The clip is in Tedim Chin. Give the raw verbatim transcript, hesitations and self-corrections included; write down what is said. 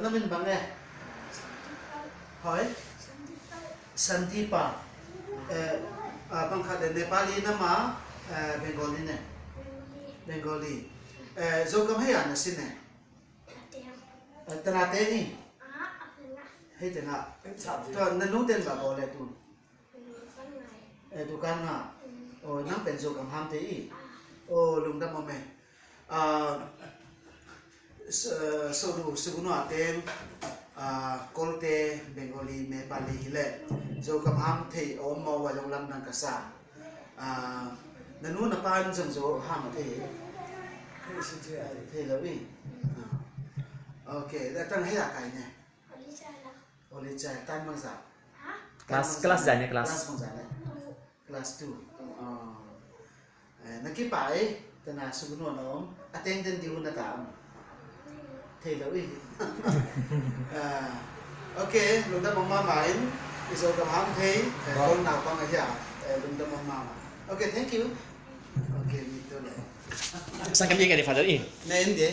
Na min bang e? Hoi? Santipa. Eh, ah, bang khat le Nepali na ma, eh, Bengali ne? Bengali. Eh, Zogam hei a na sin e? Eh, tana te ni? Hei tengah. Tua na nu ten ba bawl le tu? Eh, dukan nga. Oh, nang pen Zogam ham thei i. Oh, lungdam om e. Ah, s-, eh, Sodu, Sugnu a teng, ah, Kolte, Bengali, Nepali hi le. Zogam ham thei om maw, wa zong lamdang ka sa. Ah, na nu na pa in zong Zo ham a thei? Thei lo i. Ah. Ok, da tang hei a kai ne. Oli chai, tan bangza. Class, class zai ne, class. Class bangza ne. Class two. Ah. Eh, na kipa e, tana Sugnu na om. A teng den diu na ta om. Thei lo i. Ah. Ok, lungdam om mama in. I Zogam ham thei. Eh, kong nau pang a hia. Eh, lungdam om mama. Ok, thank you. Ok, mi tu le. Sang kami ka di father i. Ne in de.